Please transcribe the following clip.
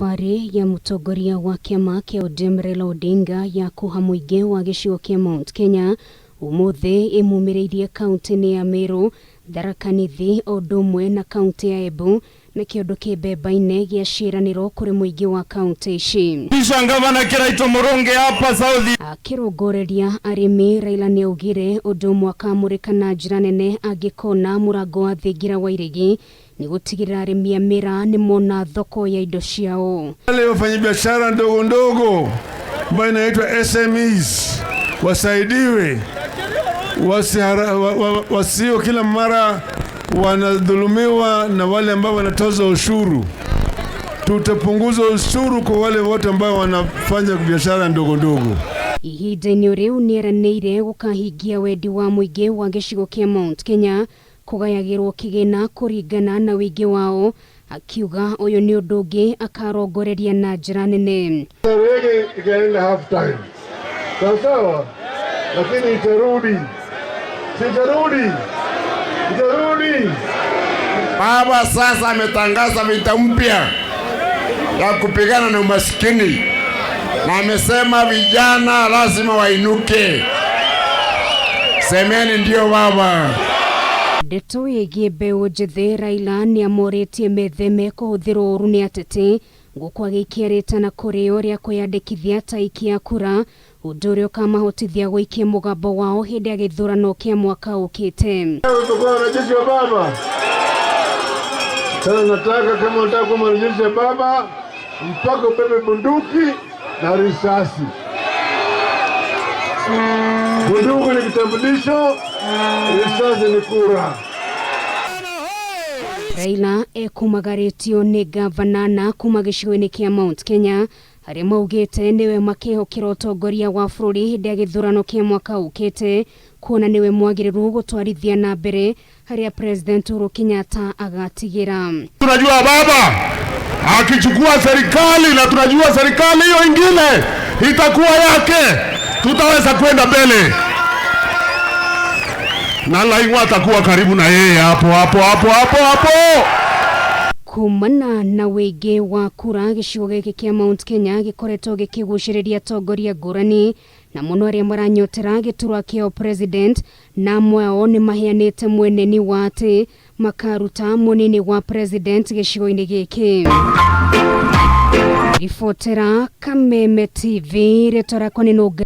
Thabarĩ ya mũtongoria wa kĩama kĩa ODM Raila Odinga ya kũha mũingĩ wa gĩcigo kĩa Mount Kenya ũmũthĩ ĩmumĩrĩirie kaunti-inĩ ya Meru, Tharaka Nithi o ũndũ ũmwe na kaunti ya Embu na kĩondo kĩ mbemba-inĩ gĩa ciĩranĩro kũrĩ mũingĩ wa kaunti ici. Kisha Gavana Kiraito Murungi hapa South. Akĩrongoreria arĩmi, Raila nĩaugire ũndũ ũmwe akamũrĩka na njĩra nene angĩkona mũrango wa thingira wa iregi nĩ gũtigĩrĩra arĩmi a mĩraa nĩmona thoko ya indo ciao. Wale wafanyabiashara ndogo ndogo ambayo inaitwa SMEs wasaidiwe, wasio kila mara wanadhulumiwa na wale ambao wanatoza ushuru. Tutapunguza ushuru kwa wale wote ambao wanafanya biashara ndogo ndogo. Ihinda-inĩ rĩu nĩeranĩire gũkahingia wendi wa mũingĩ wa gĩcigo kĩa Mount Kenya kũgayagĩrwo kĩgĩna kũringana na ũingĩ wao, akiuga ũyũ nĩ ũndũ ũngĩ akarongoreria na njĩra nene. Reggae ikaenda half time. Sawa sawa, lakini itarudi, sitarudi, itarudi. Baba sasa ametangaza vita mpya ya kupigana na umaskini, na amesema vijana lazima wainuke. Semeni ndio baba. Ndeto ĩgiĩ mbeũ njĩthĩ, Raila nĩamorĩtie metheme kũhũthĩrwo ũru nĩ ateti gũkũ agĩikia rĩtana kũrĩ o rĩa kwĩyandĩkithia ta aikia a kura, ũndũ ũrĩa ũkamahotithia gũikia mũgambo wao hĩndĩ ya gĩthurano kĩa mwaka ũkĩte. Tutakuwa wanajeshi wa baba. Sasa nataka kama unataka kuwa mwanajeshi wa baba, mpaka ubebe bunduki na risasi. Bunduki ni kitambulisho, risasi ni kura. Raila ekumagarĩtio nĩ gavana na kuma gĩcigo-inĩ kĩa Mount Kenya harĩa maugĩte nĩwe makehokera ũtongoria wa bũrũri hĩndĩ ya gĩthurano kĩa mwaka ũkĩte, kuona nĩwe mwagĩrĩru gũtwarithia na mbere harĩa President Uhuru Kenyatta agatigĩra. Tunajua baba akichukua serikali, na tunajua serikali hiyo ingine itakuwa yake, tutaweza kwenda mbele na Laing'wa atakuwa karibu na yeye hapo hapo hapo hapo hapo. Kumana na wĩingĩ wa kura, gĩcigo gĩkĩ kĩa Mount Kenya gĩkoretwo gĩkĩgucĩrĩria atongoria ngũrani na mũno arĩa maranyotera gĩturwa kĩa president, na amwe ao nĩ maheanĩte mweneni wa atĩ makaruta mũnini wa president gĩcigo-inĩ gĩkĩ. Ribotera Kameme TV, rĩtwa rĩakwa nĩ Nũnga.